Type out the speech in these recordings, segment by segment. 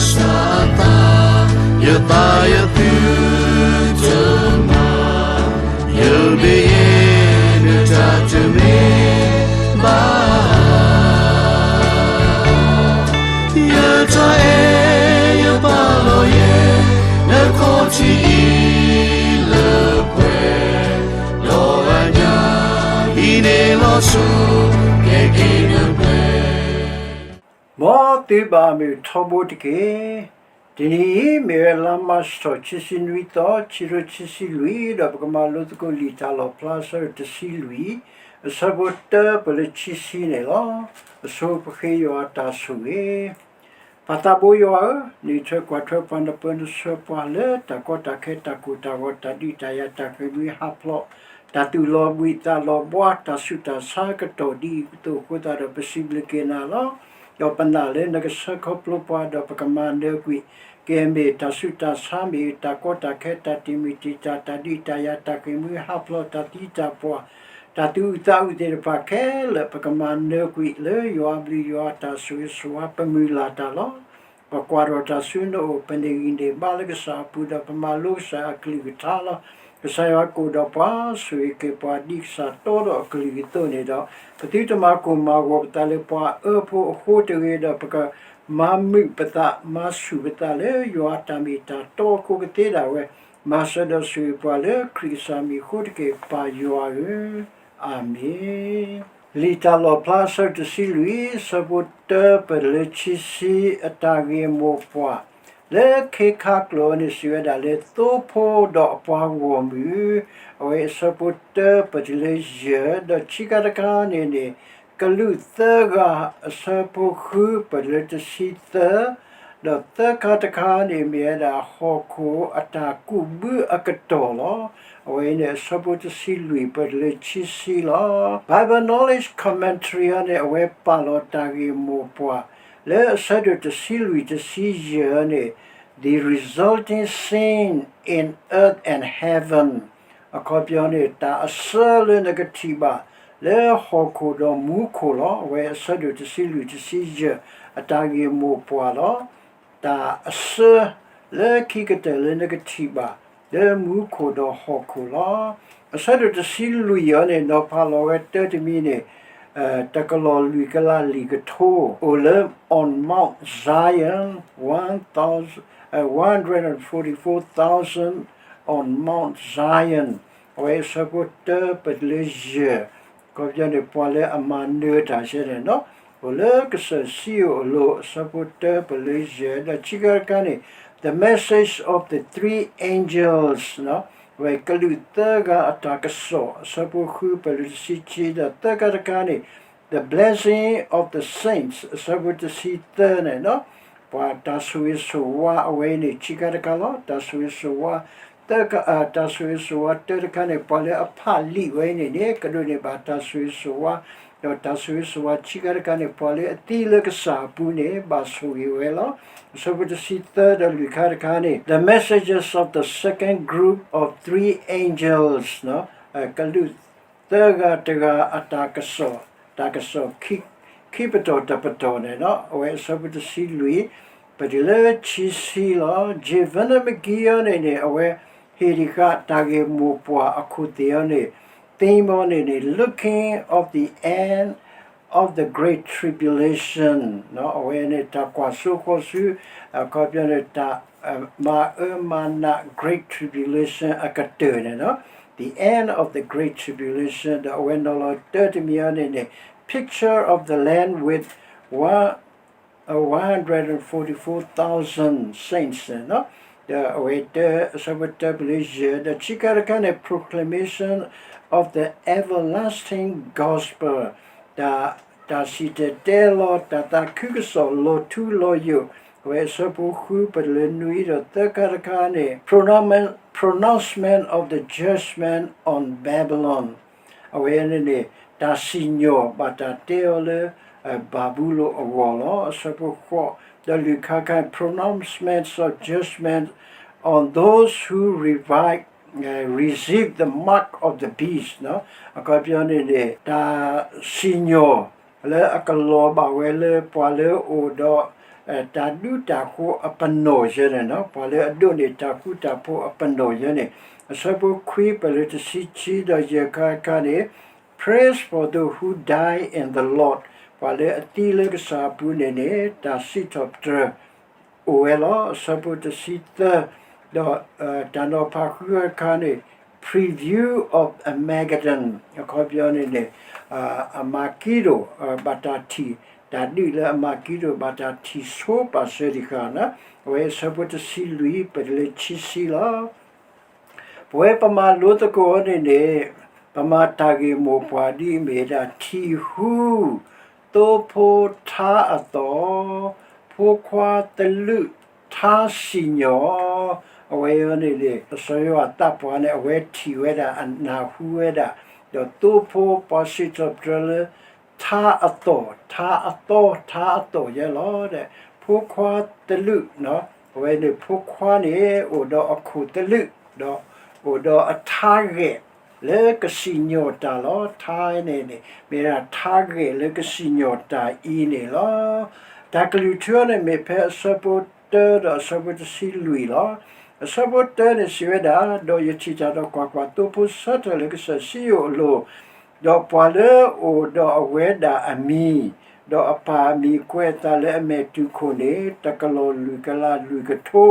စၢ်အသး, ယသးယသုတမၤ, ယမ့ၢ်ယတၢ်တမ့ၢ်ဘၣ်, ယတၢ်အဲၣ်ယပာ်လီၤယဲ, နခီၣ်ထံးအံၤလၢပှဲၤ, ဒီးအညၣ်အံၤန့ၣ်လီၤဆီ, ကဲက့ၤနပှဲၤ မ်သုဘၣ်မုာ်ထီဘိတက့ၢ်. တနံၤအံၤ မ့ၢ်ဝဲလါမၢ်ၡးထီၣ် ခံဆံနွံသီ, ခံကထိခံဆံလွံၢ်, ဒီးပကမၤလိသကိးလံာ်တၢ်လီၣ်ဖျါ အဆၢဒိၣ်တဆံလွံၢ်, အဆၢဖိတၢပၢၢ်လၢခံဆံန့ၣ်လီၤ. အဆိပဃ့ယွၤအတၢ်ဆိၣ်ဂ့ၤ ပၢ်သးဘိယွၤဧၢ, နအံးထွဲကွၢ်ထွဲပှၤ နပၢနဆှၢပှၤလၢတၢ်ကီတၢ်ခဲ တၢ်ကိၢ်တၢ်ဂီၤ တၢ်ဒုးတၢ်ယၤ တၢ်ဃ့ၢ်မှံဟးဖျိး, တၢ်သူၣ်လီၤဘှံးသးလီၤဘှါ တၢ်ဆူးတၢ်ဆါကတီၢ်ဒ်အံၤအသိးအဃိသတးဒီး ပစံးဘျုးက့ၤနၤလီၤ. ဒီးပနာ်လၢနကဆှၢခီဖျိပှၤ ဒီးပကမၤနၢၤကွံာ်က့ၤ မ့ၢ်တၢ်ဆူးတၢ်ဆါ မ့ၢ်တၢ်ကီတၢ်ခဲ တၢ်တံာ်မုၢ်တံာ်တာ် တၢ်ဒုးတၢ်ယၤ တၢ်ဃ့ၢ်မှံဟးဖျိး တၢ်သံတၢ်ပှၢ် တၢ်သူၣ်အုးသးအုးသ့ၣ်တဖၣ်ခဲလၢာ် ပကမၤနၢၤကွံာ်လၢယွၤအဘျုးယွၤအတၢ်ဆိၣ်ဂ့ၤဆိၣ်ဝါ ပမုၢ်လၢ်တၢ်လီၤ. ပကွၢ်ထီၣ်တၢ်ဆူနအိၣ် ပန့ၢ်ဂံၢ်န့ၢ်ဘါလၢကစၢ်အပူၤ ဒီးပမၤလိကစၢ်အကလုၢ်ကထါလီၤ. ကစၢ်ယွၤကအိၣ်ဒီးပှၤ ဆိၣ်ဂ့ၤက့ၤပှၤ ဒ်ကစၢ်တီဒီးအကလုၢ်အသိးန့ၣ်ဒီး ပသုတမၤကိၢ်မၤဂီၤပသးလၢပှၤအၢဖိအဃိတဂ့ၤဒီး ပကမၤမုာ်ပသး မၤဆူၣ်ပသးလၢယွၤအတၢ်မ့ၢ်တၢ်တီအဃိကသ့ဒၣ်ဝဲ မၤစၢၤဒီးဆိၣ်ဂ့ၤပှၤလၢခရံာ်ကစၢ်မံၤအဃိတက့ၢ် ပၢ်ယွၤဧၢ, အၤမ့ၣ်. လံာ်တၢ်လီၣ်ဖျါ အဆၢဒိၣ်တဆံလွံၢ် အဆၢဖိတၢပၢၢ်လၢခံဆံ အတၢ်ဂ့ၢ်မိၢ်ပှၢ် လၢခ့ခါကျိာ်န့ၣ် စံးဝဲဒၣ်လၢ သိဖိဒီးအပှၤဂီၢ်မုၢ်, အဝဲအဆၢဖိတၢပၢၢ်တုၤလၢယဲၢ်, ဒီးခံခါတခါန့ၣ်န့ၣ် ကလူးသၢဂၤ အဆၢဖိဃုပၢၢ်တုၤလၢတဆံသၢ, ဒီးသၢခါတခါန့ၣ်မ့ၢ်ဝဲဒၣ်ဟီၣ်ခိၣ်အတၢ်ကူးဘုအကတီၢ်လီၤ. အဝဲအံၤန့ၣ် အဆၢဖိတဆံလွံၢ်ပၢၢ်တုၤလၢခံဆံလီၤ. Bible Knowledge Commentary အံၤန့ၣ် အဝဲပာ်လီၤတၢ်ဂ့ၢ်မိၢ်ပှၢ် လၢအဆၢဒိၣ်တဆံလွံၢ်တဆံယဲၢ်န့ၣ် The resulting scene in earth and heaven အခီပညီန့ၣ် တၢ်အစၢလၢနကထံၣ်ဘၣ် လၢဟီၣ်ခိၣ်ဒီးမူခိၣ်လီၤ. အဝဲအဆၢဒိၣ်တဆံလွံၢ်တဆံယဲၢ် အတၢ်ဂ့ၢ်မိၢ်ပှၢ်လီၤ. တၢ်အစၢ လၢခံကတၢၢ်လၢနကထံၣ်ဘၣ် လၢမူခိၣ်ဒီးဟီၣ်ခိၣ်လီၤ. အဆၢဒိၣ်တဆံလွံၢ်အံၤန့ၣ် နီၤဖးလီၤဝဲတၢတမံၤန့ၣ် တကလီၢ်လွံၢ်ကလးလံာ်ကထိ အိၣ်လၢ on Mount Zion, one thousand, uh, one hundred forty-four thousand on Mount Zion အဝဲအဆၢဖိတၢပၢၢ်တုၤလၢယဲၢ်, အခီပညီန့ၣ် ပှၤလၢအမၤနၢၤတၢ်စဲန့ၣ်နီၤ, အိၣ်လၢကစၢၢ်စံယိၣ်အလိၤ အဆၢဖိတၢပၢၢ်လၢယဲၢ် ဒီးခံခါတခါန့ၣ် the message of the three angels နီၤ, အဝဲကလူးသၢဂၤအတၢ်ကစီၣ် အဆၢဖိဃုပၢၢ်လၢတဆံခံ ဒီးသၢခါတခါန့ၣ် the blessing of the saints အဆၢဖိတဆံသၢန့ၣ်နီၤ, ပှၤတၢ်ဆိၣ်ဂ့ၤဆိၣ်ဝါအဝဲအံၤန့ၣ် ခံခါတခါလီၤ. တၢ်ဆိၣ်ဂ့ၤဆိၣ်ဝါ သၢခါ, တၢ်ဆိၣ်ဂ့ၤဆိၣ်ဝါတၢတခါန့ၣ် ပှၤလၢအဖးလံာ်ဝဲအံၤန့ၣ်န့ၣ် ကဒိးန့ၢ်ဘၣ်တၢ်ဆိၣ်ဂ့ၤဆိၣ်ဝါ, ဒီးတၢ်ဆိၣ်ဂ့ၤဆိၣ်ဝါခံခါတခါန့ၣ် ပှၤလၢအသံလၢကစၢ်အပူၤန့ၣ် ဘၣ်ဆိၣ်ဂ့ၤဝဲလီၤ. အဆၢဖိတဆံသၢဒီးလွံၢ်ခါတခါန့ၣ် the messages of the second group of three angels နီၤ, ကလူး သၢဂၤတဂၤအတၢ်ကစီၣ်, တၢ်ကစီၣ်ခံ, ခံပတီၢ်တပတီၢ်န့ၣ်နီၤ, အဝဲအဆၢဖိတဆံလွံၢ် ပတုၤလၢခံဆံလီၤ. J Vernon McGee အံၤန့ၣ်န့ၣ် အဝဲဟ့ၣ်တံၢ်ဃာ် တၢ်ဂ့ၢ်မိၢ်ပှၢ်အခိၣ်သ့ၣ်အံၤန့ၣ် သ့မီန့ၣ်န့ၣ် Looking of the End of the Great Tribulation နီၤ, အဝဲန့ၣ်တၢ်ကွၢ်စိဃီၤဆူ အခီပညီန့ၣ် တၢ်မၤအၢမၤနး Great Tribulation အကတၢၢ်န့ၣ်နီၤ, The End of the Great Tribulation ဒီးအဝဲနီၤလီၤတၢတမံၤအံၤန့ၣ်န့ၣ် Picture of the Land with one, uh, one hundred forty-four thousand saints န့ၣ်နီၤ, ဒီးအဝဲတၢ အဆၢဖိတၢပၢၢ်လၢယဲၢ် ဒီးခံခါတခါန့ၣ် Proclamation of the Everlasting Gospel တၢ် တၢ်စံၣ်တဲၤတဲလီၤ တၢ်သးခုကစီၣ်လီၤထူလီၤယိာ်, အဝဲအဆၢဖိဃုပတုၤလၢနွံ ဒီးသၢခါတခါန့ၣ် pronouncement, pronouncement of the judgment on Babylon အဝဲန့ၣ်န့ၣ် တၢ်စံၣ်ညီၣ်ဘၣ်တၢ်တဲအီၤလၢ ဘၤဘူလိၣ်အဂီၢ်လီၤ. အဆၢဖိဃိး ဒီးလွံၢ်ခါတခါ pronouncement of judgment on those who revile, uh, receive the mark of the beast နီၤ, အခီပညီန့ၣ်န့ၣ် တၢ်စံၣ်ညီၣ် လၢအကလီၤဘၣ်ဝဲလၢပှၤလၢအအိၣ်ဒီး တၢ်ဒုးတၢ်ဃိအပနီၣ်ယဲန့ၣ်, ပှၤလၢအဒိးန့ၢ်တၢ်ဃူတၢ်ဖိးအပနီၣ်ယဲန့ၣ်, အဆၢဖိခွံ ပၢၢ်လၢတဆံခံ ဒီးယဲၢ်ခါအခါန့ၣ်, Praise for those who die in the Lord, ပှၤလၢအသံလၢကစၢ်အပူၤန့ၣ်န့ၣ် တၢ်စံးထီၣ်ပတြၢၤ အိၣ်ဝဲလီၤ. အဆၢဖိတဆံသၢ, ဒီးတၢ်နီၤဖးဃုအခါန့ၣ်, Preview of Armageddon, အခီပညီန့ၣ်န့ၣ်, အမၤကံဒိၣ်ဘၣ်တၢ်ထံၣ်, တၢ်ဒုးလၢအမၤကံဒိၣ်ဘၣ်တၢ်ထံၣ်ဆိပာ်စၢၤတခါန့ၣ်, အဝဲအဆၢဖိတဆံလွံၢ် ပၢၢ်လၢခံဆံလီၤ. ပဝဲပမၤလိသကိးန့ၣ်န့ၣ်, ပမၤတၢ်ဂ့ၢ်မိၢ်ပှၢ်ဒ်အမ့ၢ်ဒၣ်ထံၣ်ဟူ, သိဖိထါအသီၣ်, ဖိခွါသလုးထါစံၣ်ညီၣ်, အဝဲအံၤန့ၣ်န့ၣ် စီၤယိၤဟၣ်သးပှၢ်န့ၣ် အဝဲထံၣ်ဝဲဒၣ်အနၢ်ဟူဝဲဒၣ်, ဒီးသိဖိပှၤစံးထီၣ်ပတြၢၤလၢ ထါအသီၣ်, ထါအသီ, ထါအသီၣ်ယဲလီၤ. ဖိခွါသလုး, အဝဲန့ၣ်ဖိခွါန့ၣ် အိၣ်ဒီးအခိၣ်သလုး, ဒီးအိၣ်ဒီးအထါဂဲာ်လၢကစံၣ်ညီၣ်တၢ်လီၤ. ထါန့ၣ်န့ၣ် မ့ၢ်ဒၣ်ထါဂဲာ်လၢကစံၣ်ညီၣ်တၢ်အံၤန့ၣ်လီၤ. တၢ်ကလုၢ်ထူန့ၣ်မ့ၢ်ဖဲအဆၢဖိတၢဒီးအဆၢဖိတဆံလွံၢ်လီၤ. အဆၢဖိတၢန့ၣ်စံးဝဲဒၣ်, ဒီးယထံၣ်တၢ်ဒီးကွၢ်ကွၢ်, သိဖိဆၢထၢၣ်လၢကစၢၢ်စံယိၣ်အလိၤ, ဒီးပှၤလၢအအိၣ်ဒီးအဝဲဒၣ်အမံၤ, ဒီးအပၢ်အမံၤကွဲးအသးလၢအမဲာ်တူၢ်ခိၣ်န့ၣ် တကလီၢ်လွံၢ်ကလးလွံၢ်ကထိ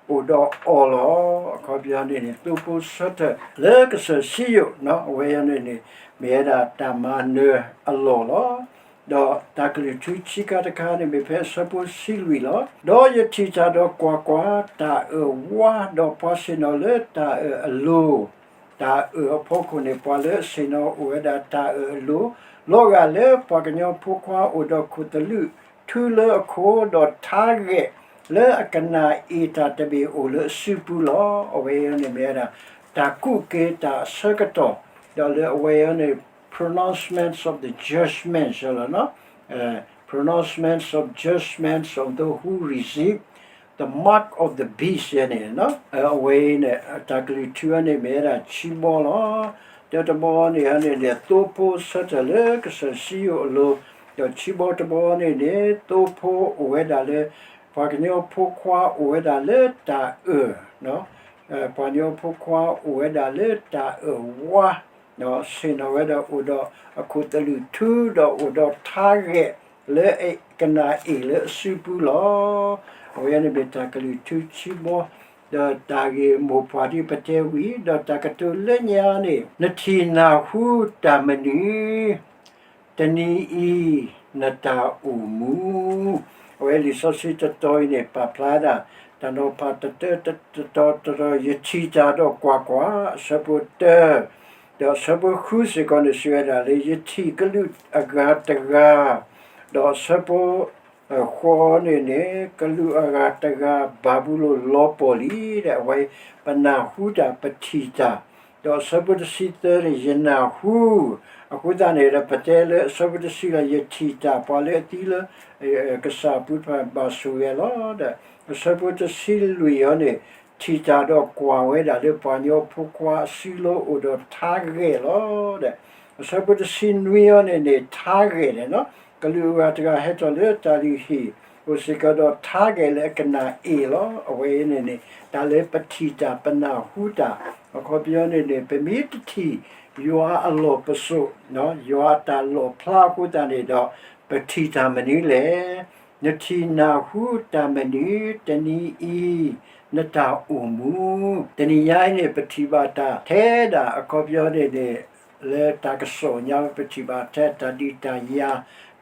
အိၣ်ဒီးအီၤလီၤ. အခီပညီန့ၣ်န့ၣ် သိဖိဆၢထၢၣ်လၢကစၢၢ်စံယိၣ်, အဝဲအံၤန့ၣ်န့ၣ် မ့ၢ်ဝဲဒၣ်တၢ်မၤနၢၤအလီၢ်လီၤ. ဒီးတၢ်ကလုၢ်ထူဆံးခါတခါန့ၣ် မ့ၢ်ဖဲအဆၢဖိဆံလွံၢ်လီၤ. ဒီးယထံၣ်တၢ်ဒီးကွၢ်ကွၢ်, တၢ်အၢၣ်ဝါ, ဒီးပှၤဆ့ၣ်နီၤလၢတၢ်အၢၣ်အလိၤ, တၢ်အၢၣ်အဖီခိၣ်န့ၣ် ပှၤလၢအဆ့ၣ်နီၤအိၣ်ဝဲဒၣ်တၢ်အၢၣ်အလိၤ, လီၤဂာ်လၢပှၤကညီဖိခွါအိၣ်ဒီးခိၣ်သလုးထူလၢအခိၣ်, ဒီးထါဂဲာ်လၢအကနၣ်အ့ၣ်တၢ်တဘ့ၣ်အိၣ်လၢအစုပူၤလီၤ. အဝဲအံၤန့ၣ်မ့ၢ်ဝဲဒၣ် တၢ်ကူးက့ၤတၢ်အဆၢကတီၢ်, ဒီးလၢအဝဲအံၤန့ၣ် pronouncement of the judgment လီၤ. pronouncement of judgment of those who receive the mark of the beast န့ၣ်, အဝဲအံၤန့ၣ် တၢ်ကလုၢ်ထူအံၤန့ၣ် မ့ၢ်ဝဲဒၣ်ခံဘီလီၤ. တၢတဘီန့ၣ်န့ၣ် သိဖိဆၢထၢၣ်လၢကစၢၢ်စံယိၣ်အလိၤ, ဒီးခံဘီတဘီန့ၣ်န့ၣ် သိဖိအိၣ်ဝဲဒၣ်လၢ ပှၤကညီဖိခွါအိၣ်ဝဲဒၣ်လၢတၢ်အၢၣ် ပှၤကညီဖိခွါအိၣ်ဝဲဒၣ်လၢတၢ်အၢၣ်ဝါ, ဆ့ၣ်နီၤဝဲဒီးအိၣ်ဒီးအခိၣ်သလုးထူ, ဒီးအိၣ်ဒီးထါဂဲာ်လၢအကနၣ်အ့ၣ်လၢအစုပူၤလီၤ. အဝဲန့ၣ်မ့ၢ်တၢ်ကလုၢ်ထူခံဘီ, ဒီးတၢ်ဂ့ၢ်မိၢ်ပှၢ်ဒ်ပတဲဝံၤ, ဒီးတၢ်ကတိၤလၢညါန့ၣ် နထံၣ်နၢ်ဟူတၢ်မနုၤ တနံၤအံၤ နတၢ်အိၣ်မူ, အဝဲလံာ်စီဆှံတတီၤအံၤန့ၣ် ပာ်ဖျါဒၣ် တၢ်နီၤဖးတတီၤတတီၤ, ယထံၣ်တၢ်ဒီးကွၢ်ကွၢ်, အဆၢဖိတၢ, ဒီးအဆၢဖိဃုစ့ၢ်ကီးန့ၣ် စံးဝဲဒၣ်လၢ ယထံၣ်ကလူးအဂၤတဂၤ, ဒီးအဆၢဖိ ဃိးန့ၣ်န့ၣ် ကလူးအဂၤတဂၤ ဘၤဘူလိၣ်လီၤပှီၢ်လံ, အဝဲပနၢ်ဟူတၢ် ပထံၣ်တၢ်, ဒီးအဆၢဖိတဆံသၢန့ၣ် ယနၢ်ဟူ, အဃိသတးန့ၣ်ဒီး ပတဲလၢအဆၢဖိတဆံလၢ ယထံၣ်တၢ် ပှၤလၢအသံလၢ ကစၢ်အပူၤတဖၣ်ဘၣ်ဆိၣ်ဂ့ၤလီၤ. ဒီးအဆၢဖိတဆံလွံၢ်အံၤန့ၣ် ထံၣ်တၢ်ဒီးကွၢ်ဝဲဒၣ်လၢပှၤကညီဖိခွါအစုလိၤအိၣ်ဒီးထါဂဲာ်လီၤ. ဒီးအဆၢဖိတဆံနွံအံၤန့ၣ်န့ၣ် ထါဂဲာ်န့ၣ်လီၤ. ကလူးအဂၤတဂၤဟဲထီၣ်လၢတၢ်လုၢ်ဟံၣ် အိၣ်စ့ၢ်ကီးဒီးထါဂဲာ်လၢအကနၣ်အ့ၣ်လီၤ. အဝဲအံၤန့ၣ်န့ၣ် တၢ်လၢပထံၣ်တၢ် ပနၢ်ဟူတၢ်, အခီပညီန့ၣ်န့ၣ် ပမ့ၢ်တထံၣ်ယွၤအလီၢ်ပစိာ်, ယွၤအတၢ်လီၣ်ဖျါအဃိသတးန့ၣ်ဒီး ပထံၣ်တၢ်မနုၤလဲၣ်. နထံၣ်နၢ်ဟူတၢ်မနုၤ တနံၤအံၤ နတၢ်အိၣ်မူ, တနံၤညါအံၤန့ၣ် ပထံၣ်ဘၣ်တၢ်ထဲဒၣ် အခီပညီန့ၣ်န့ၣ် လၢတၢ်ကစီၣ်ညါ ပထံၣ်ဘၣ်ထဲတၢ်ဒုးတၢ်ယၤ,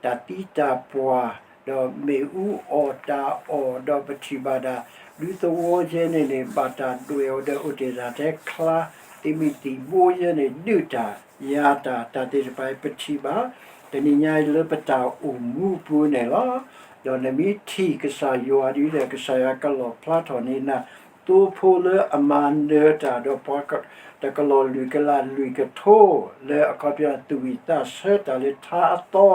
တၢ်သံတၢ်ပှၢ်, ဒီးမ့ၣ်အူအီၣ်တၢ်အီၣ်, ဒီးပထံၣ်ဘၣ်ဒၣ် ဒူသဝီယဲန့ၣ်န့ၣ် ဘၣ်တၢ်ဒွဲၣ်အီၤဒီးအိၣ်တ့ၢ်တၢ်ထဲချါ, သ့ၣ်မံၣ်သံၣ်ဘိယဲန့ၣ် ဒုးတၢ်ယၤတၢ်, တၢ်သ့ၣ်တဖၣ်အံၤပထံၣ်ဘၣ် တနံၤညါအံၤလၢပတၢ်အိၣ်မူပူၤန့ၣ်လီၤ. ဒီးနမ့ၢ်ထံၣ်ကစၢ်ယွၤဒ်လဲၣ်, ကစၢ်ယွၤကလီၣ်ဖျါထီၣ်န့ၢ်နၤ သိဖိလၢအမၤနၢၤတၢ်ဒီးပှၤ တကလီၢ်လွံၢ်ကလးလွံၢ်ကထိ လၢအခီပညီသူၣ်ဝံၣ်သးဆၢတၢ်လၢထါအသီ,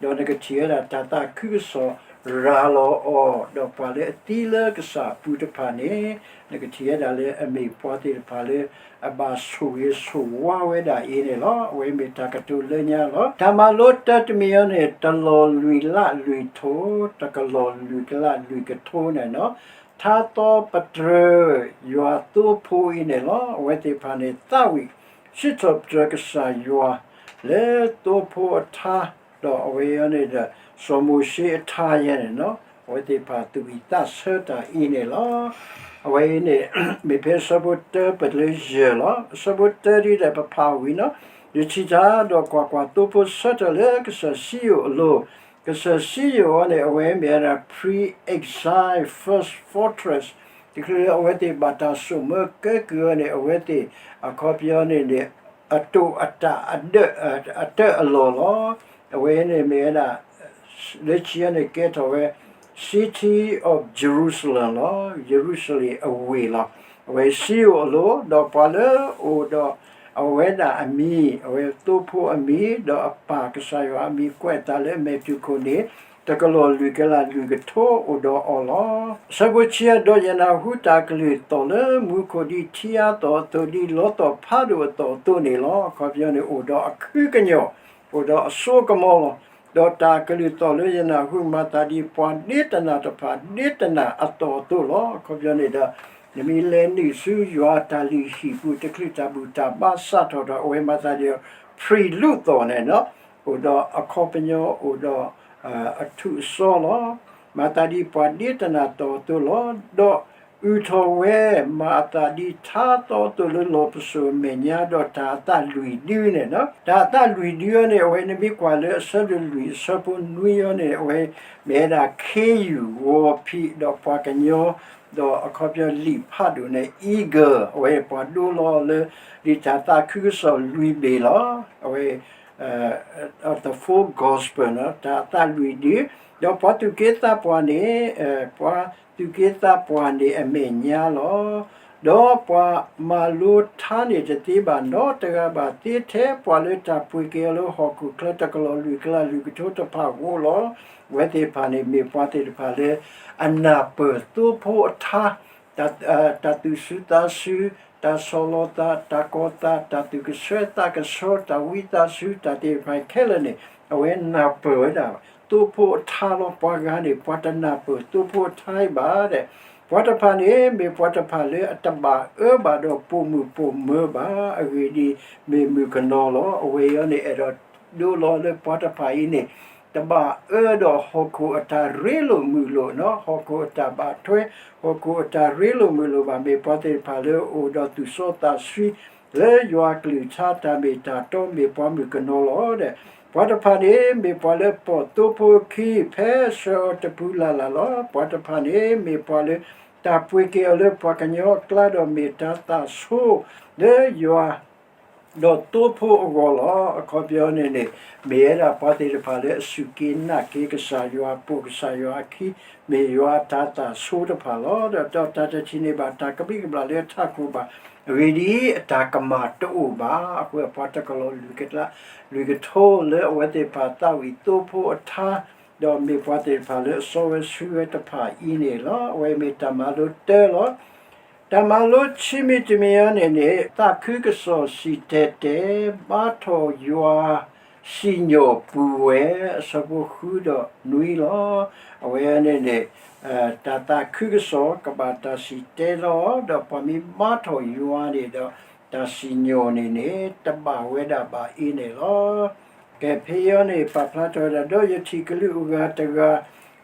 ဒီးနကထံၣ်ဝဲဒၣ်တၢ်သးခုကစီၣ် ရၤလီၤအီၤ, ဒီးပှၤလၢအသံလၢကစၢ်အပူၤတဖၣ်န့ၣ်, နကထံၣ်ဝဲဒၣ်လၢအမ့ၢ်ပှၤသ့ၣ်တဖၣ်လၢ အဘၣ်ဆိၣ်ဂ့ၤဆိၣ်ဝါဝဲဒၣ်အံၤန့ၣ်လီၤ. အဝဲမ့ၢ်တၢ်ကတိၤလၢညါလီၤ. တၢ်မၤလိတၢ်တမံၤအံၤန့ၣ် တလီၢ်လွံၢ်လးလွံၢ်ထီၣ်, တကလီၢ်လွံၢ်ကလးလွံၢ်ကထိန့ၣ်လီၤ. ထါသီပတြၢၤ ယွၤသိဖိအံၤန့ၣ်လီၤ. အဝဲသ့ၣ်တဖၣ်န့ၣ် သးဝံၣ်စံးထီၣ်ပတြၢၤကစၢ်ယွၤ လၢသိဖိအထါ, ဒီးအဝဲအံၤန့ၣ်ဒီး စီၤမိၤၡ့အထါယဲန့ၣ်လီၤ. အဝဲသ့ၣ်တဖၣ်သူၣ်ဝံၣ်သးဆၢတၢ်အံၤန့ၣ်လီၤ. အဝဲအံၤန့ၣ် မ့ၢ်ဖဲအဆၢဖိတၢပတုၤလၢယဲၢ်လီၤ. အဆၢဖိတၢဒ်ဒီးပဖးဝံၤန့ၣ်, ယထံၣ်တၢ်ဒီးကွၢ်ကွၢ်, သိဖိဆၢထၢၣ်လၢကစၢၢ်စံယိၣ်အလိၤ, ကစၢၢ်စံယိၣ်အံၤန့ၣ် အဝဲမ့ၢ်ဝဲဒၣ် pre-exile first fortress, တချုးလၢအဝဲသ့ၣ်ဘၣ်တၢ်စိာ်မၢကဲကုၢ်အံၤန့ၣ် အဝဲသ့ၣ်အခီပညီန့ၣ်န့ၣ် အတိာ်အတၢ်အဒၢး အတၢ်အလီၢ်လီၤ. အဝဲန့ၣ်မ့ၢ်ဝဲဒၣ် လၢခံန့ၣ် ကဲထီၣ်ဝဲ City of Jerusalem လီၤ. ယရူၤၡလ့ၣ်အဝ့ၢ်လီၤ. အဝဲစံယိၣ်အလိၤ, ဒီးပှၤလၢအအိၣ်ဒီးအဝဲဒၣ်အမံၤ, အဝဲသိဖိအမံၤ, ဒီးအပၢ်ကစၢ်ယွၤအမံၤကွဲးအသးလၢအမဲာ်တူၢ်ခိၣ်န့ၣ်, တကလီၢ်လွံၢ်ကလးလွံၢ်ကထိအိၣ်ဒီးအီၤလီၤ. အဆၢဖိဆံယဲၢ်, ဒီးယနၢ်ဟူတၢ်ကလုၢ်သီၣ်လၢမူခိၣ်ဒ်ထံအါသီၣ်အသိး, ဒ်လီသီၣ်ဖးဒိၣ်အသီၣ်အသိးန့ၣ်လီၤ. အခီပညီန့ၣ် အိၣ်ဒီးအခုကညီၢ်, အိၣ်ဒီးအစိအကမီၤလီၤ. ဒီးတၢ်ကလုၢ်သီၣ်လၢယနၢ်ဟူမၤသးဒ်ပှၤဒ့တနၢ်တဖၣ်ဒ့တနၢ်အသီၣ်အသိးလီၤ. အခီပညီန့ၣ်ဒီး နမ့ၢ်လဲၤနုာ်ဆူယွၤအတၢ်လုၢ်ဟံၣ်ပူၤ တချုးတၢ်ဘူၣ်တၢ်ဘါစးထီၣ်ဒီး အဝဲမၤသးဒ် ဖံးလူၤသီၣ်န့ၣ်လီၤ. အိၣ်ဒီးအခီပညီ အိၣ်ဒီး အထူးအစီလီၤ. မၤသးဒ်ပှၤဒ့တနၢ်သီၣ်အသိးလီၤ. ဒီးအုၣ်ထီၣ်ဝဲ မၤအသးဒ်ထါသီအသိးလၢလီၢ်ပစိာ်အမဲာ်ညါ, ဒီးတၢ်အသးလွံၢ်ဒုန့ၣ်လီၤ. တၢ်အသးလွံၢ်ဒုအံၤန့ၣ် အဝဲနမ့ၢ်ကွၢ်လၢအဆၢဒိၣ်လွံၢ်အဆၢဖိနွံအံၤန့ၣ် အဝဲမ့ၢ်ဝဲဒၣ်ခ့ယုၢ်ဂီၤဖံးဒီးပှၤကညီ, ဒီးအခီပညီလံာ်ဖးဒိၣ်န့ၣ် eagle, အဝဲပှၤဒိလီၤလၢ ဒ်တၢ်သးခုကစီၣ်လွံၢ်ဘ့ၣ်လီၤ. အဝဲ the four gospel န့ၣ် တၢ်အသးလွံၢ်ဒု, ဒီးပှၤသူၣ်က့သးပှၢ်န့ၣ်, ပှၤသူၣ်က့သးပှၢ်န့ၣ်အမဲာ်ညါလီၤ. ဒီးပှၤမၤလိထါန့ၣ်တသ့ဘၣ်နီတဂၤဘၣ်, သ့ထဲပှၤလၢတၢ်ပှ့ၤက့ၤအီၤလၢဟီၣ်ခိၣ်ချၢတကလီၢ်လွံၢ်ကလးလွံၢ်ကထိတဖၣ်ဧိၤလီၤ. အဝဲသ့ၣ်တဖၣ်န့ၣ် မ့ၢ်ပှၤသ့ၣ်တဖၣ်လၢ အနၢ်ပၢၢ်သိဖိအထါ, တၢ်သူၣ်ဆူၣ်သးဆူ, တၢ်ဆီၣ်လီၤသး, တၢ်ကီၤသး, တၢ်သူၣ်ကဆှၢသးကဆှီ, တၢ်ဝံသးစူၤ, တၢ်သ့ၣ်တဖၣ်ခဲလၢာ်န့ၣ် အဝဲနၢ်ပၢၢ်ဝဲဒၣ် သိဖိအထါလီၤ. ပှၤဂၤန့ၣ် ပှၤတနၢ်ပၢၢ်သိဖိအထါအံၤဘၣ်ဒီး, ပှၤတဖၣ်န့ၣ် မ့ၢ်ပှၤတဖၣ်လၢအတဘၣ်အၢဘၣ်ဒီးပိာ်မုၣ်ပိာ်မၢၤဘၣ်, အဂ့ၢ်ဒ်အံၤ, မ့ၢ်မုၣ်ကနီၤလီၤ. အဝဲအံၤန့ၣ် အဲၣ်ဒိးဒိလီၤလၢပှၤတဖၣ်အံၤန့ၣ် တဘၣ်အၢဒီးဟီၣ်ခိၣ်အတၢ်ရ့လိာ်မုာ်လိာ်, ဟီၣ်ခိၣ်အတၢ်ဘၣ်ထွဲ, ဟီၣ်ခိၣ်အတၢ်ရ့လိာ်မုာ်လိာ်ဘၣ်, မ့ၢ်ပှၤသ့ၣ်တဖၣ်လၢအအိၣ်ဒီးသူၣ်စီသးဆှံ လၢယွၤအကလုၢ်ကထါတၢ်မ့ၢ်တၢ်တီ, မ့ၢ်ပှၤမုၣ်ကနီၤလီၤဒီး, ပှၤတဖၣ်န့ၣ် မ့ၢ်ပှၤလၢပိာ်သိဖိအခံ ဖဲဆှၢအီၤတပူၤလၢ်လၢ်လီၤ. ပှၤတဖၣ်န့ၣ် မ့ၢ်ပှၤလၢ တၢ်ပှ့ၤက့ၤအီၤလၢပှၤကညီအကျါဒီး မ့ၢ်တၢ်သးဆိလၢယွၤ ဒီးသိဖိအဂီၢ်လီၤ. အခီပညီန့ၣ်န့ၣ် မ့ၢ်ဝဲဒၣ်ပှၤသ့ၣ်တဖၣ်လၢအစူၢ်က့ၤနာ်က့ၤကစၢ်ယွၤ, ပိာ်ကစၢ်ယွၤအခံ, မ့ၢ်ယွၤအတၢ်သးဆိတဖၣ်လီၤ. ဒီးတၢ်တထံၣ်န့ၣ်ဘၣ် တၢ်ကဘံးကဘျၣ်လၢအထးခိၣ်ဘၣ်, အဂ့ၢ်ဒ်အံၤ, အတၢ်ကမၣ်တအိၣ်ဘၣ်. အဃိ ပှၤတကလီၢ်လွံၢ်ကလးလွံၢ်ကထိလၢအဝဲသ့ၣ်တဖၣ်သးဝံၣ်သိဖိအထါ, ဒီးမ့ၢ်ပှၤသ့ၣ်တဖၣ်လၢအစီဝဲဆှံဝဲတဖၣ်အံၤန့ၣ်လီၤ. အဝဲမ့ၢ်တၢ်မၤလိတၢလီၤ. တၢ်မၤလိခံမံၤတမံၤအံၤန့ၣ်န့ၣ် သးခုကစီၣ်စံၣ်တဲၤတဲာ် ဘါထီၣ်ယွၤစံၣ်ညီၣ်ပူၤဝဲ အဆၢဖိဃုဒီးနွံလီၤ. အဝဲန့ၣ်န့ၣ် တၢ်သးခုကစီၣ်ကဘၣ်တၢ်စံၣ်တဲၤတဲလီၤ, ဒီးပှၤမ့ၢ်ဘါထီၣ်ယွၤန့ၣ်ဒီး တၢ်စံၣ်ညီၣ်န့ၣ်န့ၣ် တဘၣ်ဝဲဒၣ်ဘၣ်အံၤန့ၣ်လီၤ. ကဲ ဖဲအံၤန့ၣ် ပာ်ဖျါထီၣ်ဝဲဒၣ် ဒီးယထံၣ်ကလူးအဂၤတဂၤ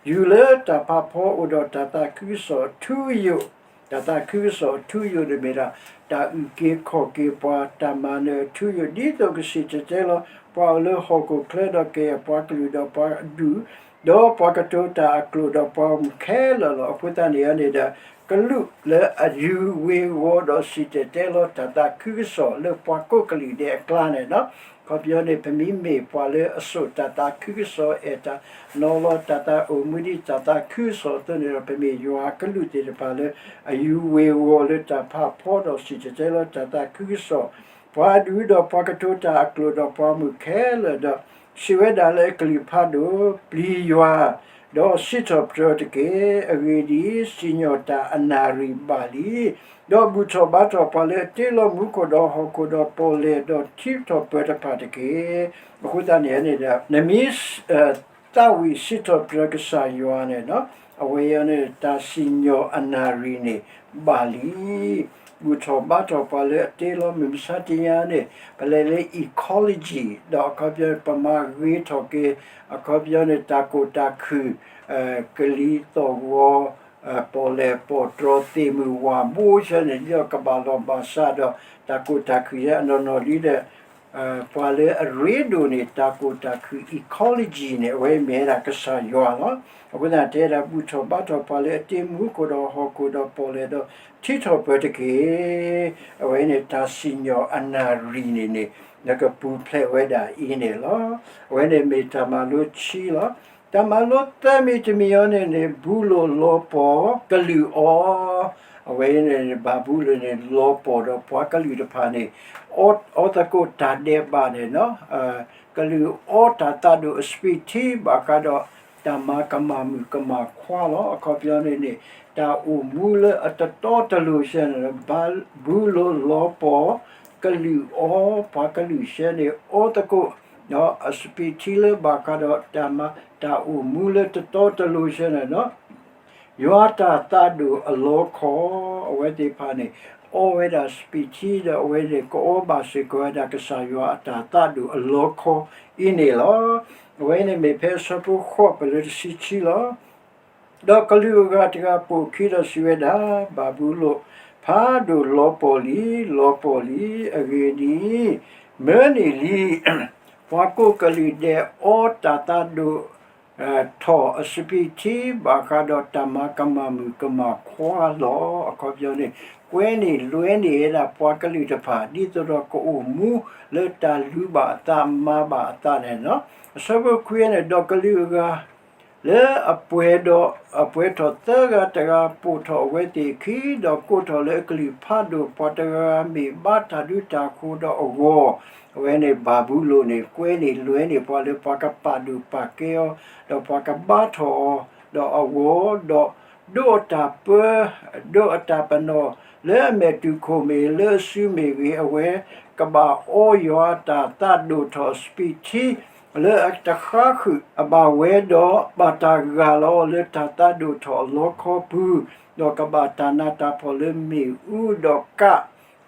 ယူၤလၢတၢ်ဖးဖီအိၣ်ဒီးတၢ်သးခုကစီၣ်အထူအယိာ်, တၢ်သးခုကစီၣ်အထူအယိာ်န့ၣ်မ့ၢ်ဒၣ် တၢ်အုၣ်က့ၤခီၣ်က့ၤပှၤ တၢ်မၤနၢၤအထူအယိာ် ဒ်သိးကစံၣ်တဲၤတဲလီၤ ပှၤအိၣ်လၢဟီၣ်ခိၣ်ချၢဒီးကယဲၢ်ပှၤကလုာ်ဒီးပှၤအဒူၣ်, ဒီးပှၤကတိၤတၢ်အကျိာ်ဒီးပှၤဂီၢ်မုၢ်ခဲလၢာ်လီၤ. အဃိသတးန့ၣ်န့ၣ်ဒီး ကလူးလၢအယူၤဝ့ၤဝီၤဒီးစံၣ်တဲၤတဲလီၤတၢ်သးခုကစီၣ်လၢပှၤကိးကလုာ်ဒဲးအကျါန့ၣ်လီၤ. အခီပညီန့ၣ် ပမ့မ့ၢ်ပှၤလၢအစိာ်တၢ်သးခုကစီၣ် အဲၣ်တၢ်နီၤလီၤတၢ်သးအိၣ်မူဒ်တၢ်သးခုကစီၣ်အသိးန့ၣ်ဒီး ပမ့ၢ်ယွၤအကလူးသ့ၣ်တဖၣ်လၢ အယူၤဝ့ၤဝီၤလၢတၢ်ဖးဖီဒီးစံၣ်တဲၤတဲလီၤတၢ်သးခုကစီၣ်, ပှၤအဒူၣ်ဒီးပှၤကတိၤတၢ်အကျိာ်ဒီးပှၤဂီၢ်မုၢ်ခဲလၢာ်ဒီး စံးဝဲဒၣ်လၢအကလုၢ်ဖးဒိၣ်, ပျံၤယွၤ ဒီးစံးထီၣ်ပတြၢၤတက့ၢ်. အဂ့ၢ်ဒ်အံၤ, စံၣ်ညီၣ်တၢ်အနၣ်ရံၣ်ဘၣ်လံ. ဒီးဘူၣ်ထီၣ်ဘါထီၣ်ပှၤလၢအတ့လီၤမူခိၣ်ဒီးဟီၣ်ခိၣ်ဒီးပီၣ်လဲၣ်, ဒီးထံထီၣ်ပၢၤတဖၣ်တက့ၢ်. အဃိသတးန့ၣ်န့ၣ်ဒီး နမ့ၢ် သးဝံၣ်စံးထီၣ်ပတြၢၤကစၢ်ယွၤန့ၣ်, အဝဲအံၤန့ၣ် တၢ်စံၣ်ညီၣ်အနၣ်ရံၣ်န့ၣ် ဘၣ်လံ. ဘူၣ်ထီၣ်ဘါထီၣ်ပှၤလၢအတ့လီၤမုၢ်မဆါတနံၤအံၤန့ၣ် ပလဲၤလၢ ecology ဒီးအခီပညီန့ၣ် ပမၤဂ့ၤထီၣ်က့ၤ အခီပညီန့ၣ် တၢ်ကိၢ်တၢ်ခုၣ်, ကလံၤသီၣ်ဂီၤ, ပီၣ်လဲၣ်ပီၣ်တြီၤ သ့ၣ်မုၢ်ဝၣ်ဘိဆဲန့ၣ် ဒ်သိးကဘၣ်လီၢ်ဘၣ်စးဒီး တၢ်ကိၢ်တၢ်ခုၣ်ယဲအနီၢ်နီၢ်လံဒီး ပှၤလၢအရ့ဒိၣ်န့ၣ် တၢ်ကိၢ်တၢ်ခုၣ် ecology န့ၣ် အဝဲမ့ၢ်ဝဲဒၣ်ကစၢ်ယွၤလီၤ. အဃိသတးတဲဒၣ် ဘူၣ်ထီၣ်ဘါထီၣ်ပှၤလၢအတ့မူခိၣ်ဒီးဟီၣ်ခိၣ်ဒီးပီၣ်လဲၣ်ဒီး ထံထီၣ်ပၢၤတက့ၢ်. အဝဲန့ၣ် တၢ်စံၣ်ညီၣ်အနၣ်ရံၣ်န့ၣ်န့ၣ် နကပူၤဖျဲးဝဲဒၣ်အံၤန့ၣ်လီၤ. အဝဲန့ၣ်မ့ၢ်တၢ်မၤလိခံလီၤ. တၢ်မၤလိသၢမံၤတမံၤအံၤန့ၣ်န့ၣ် ဘူလိၣ်လီၤပှီၢ်ကလုာ်အီၤ, အဝဲန့ၣ် ဘၤဘူလိၣ်န့ၣ် လီၤပှီၢ်ဒီးပှၤကလုာ်တဖၣ်န့ၣ် အီသကိးတၢ်ဒဲးဘးန့ၣ်လီၤ. ကလုာ်အီတၢ်သးဒိၣ်အစပံးထံ ဘၣ်ဃးဒီးတၢ်မၤကမၣ်မုၣ်ကမၣ်ခွါလီၤ. အခီပညီန့ၣ်န့ၣ် တၢ်အိၣ်မူလၢအတတီတလိၤဆဲန့ၣ် ဘၤဘူလိၣ်လီၤပှီၢ်ကလုာ်အီၤ, ပှၤကလုာ်ဆဲန့ၣ် အီသကိး ဒီးအစပံးထံလၢဘၣ်ဃးဒီးတၢ်မၤ တၢ်အိၣ်မူလၢတတီတလိၤဆဲန့ၣ်လီၤ. ယွၤတၢ်သးဒိၣ်အလီခီ, အဝဲသ့ၣ်တဖၣ်န့ၣ် အီဝဲဒၣ်စပံးထံဒီး အဝဲန့ၣ် ကအီဘၣ်စ့ၢ်ကီးဝဲဒၣ်ကစၢ်ယွၤအတၢ်သးဒိၣ်အလီခီအံၤန့ၣ်လီၤ. အဝဲန့ၣ်မ့ၢ်ဖဲအဆၢဖိဃိး ပလၢတဆံခံလီၤ. ဒီးကလူးအဂၤတဂၤပိာ်အခံဒီးစံးဝဲဒၣ်, ဘၤဘူလိၣ်ဖးဒိၣ်လီၤပှီၢ်လံ, လီၤပှီၢ်လံ. အဂ့ၢ်ဒ်အံၤ, မၢန့ၢ်လံ ပှၤကိးကလုာ်ဒဲးအီတၢ်သးဒိၣ်ထီၣ်အစပံးထံ ဘၣ်ဃးဒီးတၢ်မၤကမၣ်မုၣ်ကမၣ်ခွါလီၤ. အခီပညီန့ၣ် ကွဲန့ၢ်လွဲန့ၢ်ဝဲဒၣ်ပှၤကလုာ်တဖၣ် ဒ်သိးဒီးကအိၣ်မူလၢတၢ်လူၤဘၣ်အသးမၤဘၣ်အသးန့ၣ်လီၤ. အဆၢဖိခွံန့ၣ်, ဒီးကလူးအဂၤ လၢအပှဲၤဒီးအပှဲၤထီၣ်သၢဂၤတဂၤ ပိာ်ထီၣ်အဝဲသ့ၣ်အခံ, ဒီးကိးထီၣ်လၢအကလုာ်ဖးဒိၣ် ပှၤတဂၤဂၤမ့ၢ်ဘါတၢ်ဒုးတၢ်ယၤဒီးအဂီၤ, အဝဲန့ၣ်ဘၤဘူလိၣ်န့ၣ် ကွဲန့ၢ်လွဲန့ၢ်ပှၤလၢပှၤကပာ်ဒိၣ်ပာ်ကဲအီၤ, ဒီးပှၤကဘါထီၣ်အီၤဒီးအဂီၤ, ဒီးဒိးအတၢ်ပၢ, ဒိးအတၢ်ပနီၣ်, လၢအမဲာ်တူၢ်ခိၣ်မ့ၢ်ဂ့ၤ လၢအစုမ့ၢ်ဂ့ၤ, အဝဲကဘၣ်အီယွၤအတၢ်သးဒိၣ်ထီၣ်အစပံးထံ လၢအတဃါဃုာ်အဘၣ်ဝဲဒီး ဘၣ်တၢ်ဂၢ်လီၤအီၤလၢတၢ်သးဒိၣ်ထီၣ်အလီခီပူၤ, ဒီးကဘၣ်တၢ်နးတၢ်ဖှီၣ်လၢမ့ၣ်အူဒီးကး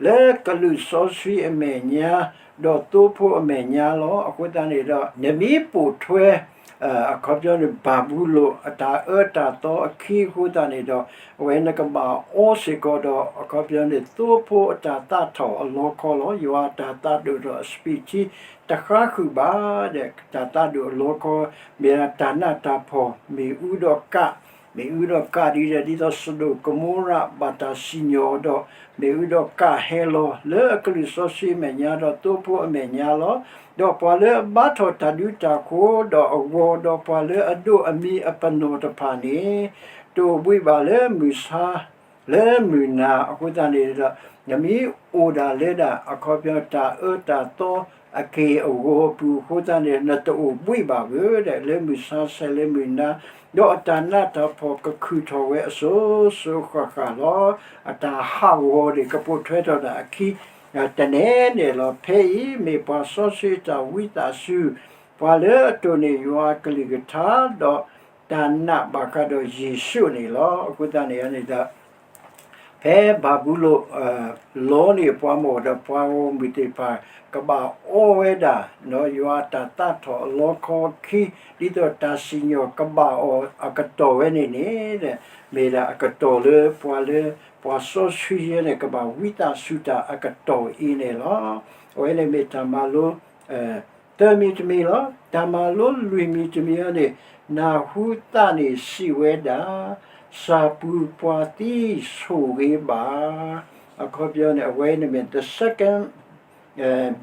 လၢကလုာ်စီဆှံအမဲာ်ညါ, ဒီးသိဖိအမဲာ်ညါလီၤ. အဃိသတးန့ၣ်ဒီး နမ့ၢ်ပိာ်ထွဲ အခီပညီန့ၣ် ဘၤဘူလိၣ်အတၢ်အၢတၢ်သီအခံအဃိသတးန့ၣ်ဒီး အဝဲနကဘၣ်အီစ့ၢ်ကီးဒီး အခီပညီန့ၣ် သိဖိအတၢ်သးထီၣ်အလီခီလီၤ. ယွၤအတၢ်သးဒိၣ်ထီၣ်အစပံးထံ တဃါဃုာ်ဘၣ်ဒီး တၢ်သးဒိၣ်အလီခီ မ့ၢ်ဒၣ်တၢ်နးတၢ်ဖှီၣ် မ့ၣ်အူဒီးကး, မ့ၣ်အူဒီးကးဒ်ဒီး ဒ်သိးစဒိၣ်ကမိရၤ ဘၣ်တၢ်စံၣ်ညီၣ်ဒီး မ့ၣ်အူဒီးကးဟဲလီၤ လၢအကလုာ်စီဆှံအမဲာ်ညါ ဒီးသိဖိအမဲာ်ညါလီၤ. ဒီးပှၤလၢအဘါထီၣ်တၢ်ဒုးတၢ်ယၤဒီးအဂီၤ, ဒီးပှၤလၢအဒိးအမံၤအပနီၣ်တဖၣ်န့ၣ် တအိၣ်ဘှံးဘၣ်လၢမုၢ်ဆါ လၢမုၢ်နၤအဃိသတးန့ၣ်ဒီး နမ့ၢ်အိၣ်ဒၣ်လၢဒၣ် အခီပညီတၢ်အၢတၢ်သီအက့ၢ်အဂီၤအပူၤအဃိသတးန့ၣ် နတအိၣ်ဘှံးဘၣ်ဘၣ်ဒီး လၢမုၢ်ဆါဆဲးလၢမုၢ်နၤ, ဒီးအတၢ်နးတၢ်ဖှီၣ်ကခုၣ်ထီၣ်ဝဲအစိၤစိၤဃၣ်ဃၣ်လီၤ. အတၢ်ဟးဂီၤန့ၣ် ကပိာ်ထွဲထီၣ်ဒၣ်အခံ တနဲၤနဲၤလီၤ. ဖဲအံၤမ့ၢ်ပှၤစီဆှံအတၢ်ဝံသးစူၤ, ပှၤလၢအတိၢ်န့ၢ်ယွၤအကလုၢ်ကထါ ဒီးတၢ်နာ်ဘၣ်ဃးဒီးယ့ၣ်ၡူးန့ၣ်လီၤ. အဃိသတးန့ၣ်န့ၣ်ဒီး ဖဲဘၤဘူလိၣ် လီန့ၢ်ပှၤမီၢ်ဒီးပှၤဂီၢ်မုၢ်သ့ၣ်တဖၣ် ကဘၣ်အီဝဲဒၣ် ယွၤအတၢ်သးထီၣ်အလီခီခံ ဒ်သိးတၢ်စံၣ်ညီၣ်ကဘၣ်အီၤအကတီၢ်ဝဲန့ၣ်န့ၣ် မ့ၢ်ဒၣ်အကတီၢ်လၢပှၤလၢ ပှၤစီဆှံယဲန့ၣ် ကဘၣ်ဝံသးစူၤတၢ်အကတီၢ်အံၤန့ၣ်လီၤ. အဝဲန့ၣ်မ့ၢ်တၢ်မၤလိ သၢမံၤတမံၤလီၤ. တၢ်မၤလိလွံၢ်မံၤတမံၤအံၤန့ၣ် နၢ်ဟူသးန့ၣ်စံးဝဲဒၣ်, စၢ်ပူၤပှၤသံဆိၣ်ဂ့ၤဘၣ်. အခီပညီန့ၣ် အဝဲန့ၣ်မ့ၢ် the second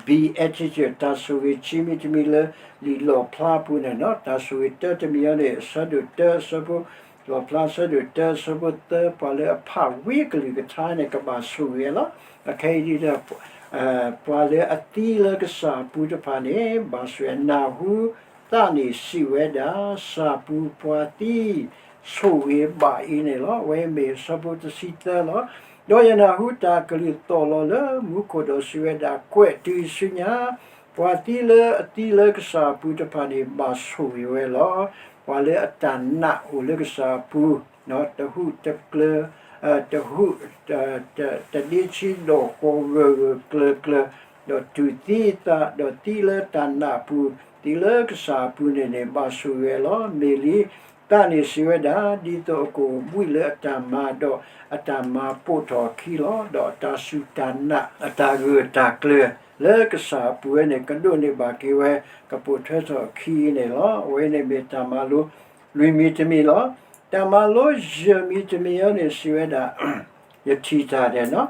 beatitude တၢ်ဆိၣ်ဂ့ၤခံမံၤတမံၤလၢလံာ်လီၣ်ဖျါအပူၤန့ၣ်လီၤ. တၢ်ဆိၣ်ဂ့ၤတၢတမံၤအံၤန့ၣ် အဆၢဒိၣ်တၢအဆၢဖိ လီၣ်ဖျါအဆၢဒိၣ်တၢအဆၢဖိသၢ ပှၤလၢအဖးဝံအကလုၢ်ကထါန့ၣ် ကဘၣ်ဆိၣ်ဂ့ၤလီၤ. အခဲအံၤဒ်ဒီး ပှၤလၢအသံလၢကစၢ်အပူၤတဖၣ်န့ၣ် ဘၣ်ဆိၣ်ဂ့ၤ နၢ်ဟူ ဒီးအဝဲသ့ၣ်သၣ်န့ၣ်စံးဝဲဒၣ်, စၢ်ပူၤပှၤသံဆိၣ်ဂ့ၤဘၣ်အံၤန့ၣ်လီၤ. အဝဲမ့ၢ်အဆၢဖိတဆံသၢလီၤ. ဒီးယနၢ်ဟူတၢ်ကလုၢ်သီၣ်လီၤလၢမူခိၣ်ဒီးစံးဝဲဒၣ်, ကွဲးတုၤဆူညါ, ပှၤသံလၢအသံလၢကစၢ်အပူၤတဖၣ်န့ၣ် ဘၣ်ဆိၣ်ဂ့ၤဝဲလီၤ. ပှၤလၢအတၢ်နာ်အိၣ်လၢကစၢ်အပူၤ, တဟူးတကျၢၤ, တဟူး, တဒ့ဆံဒီးဃီဂၢၢ်ဂၢၢ်ကျၢၤကျၢၤ, ဒီးတူၢ်သံအသး, ဒီးသံလၢတၢ်နာ်အပူၤ, သံလၢကစၢ်အပူၤန့ၣ်န့ၣ် ဘၣ်ဆိၣ်ဂ့ၤဝဲလီၤ. မ့ၢ်လံ, သၣ်န့ၣ်စံးဝဲဒၣ်, ဒ်သိးအကအိၣ်ဘှံးလၢအတၢ်မၤ, ဒီးအတၢ်မၤပိာ်ထီၣ်အခံလီၤ. ဒီးအတၢ်စူၢ်တၢ်နာ်, အတၢ်ဂၢၢ်တၢ်ကျၢၤလၢကစၢ်အပူၤဝဲန့ၣ် ကဒိးန့ၢ်ဘၣ်က့ၤဝဲ, ကပိာ်ထွဲထီၣ်အခံန့ၣ်လီၤ. အဝဲန့ၣ်မ့ၢ်တၢ်မၤလိ လွံၢ်မံၤတမံၤလီၤ. တၢ်မၤလိယဲၢ်မံၤတမံၤအံၤန့ၣ်စံးဝဲဒၣ်, ယထံၣ်တၢ်ဒဲးနီၤ,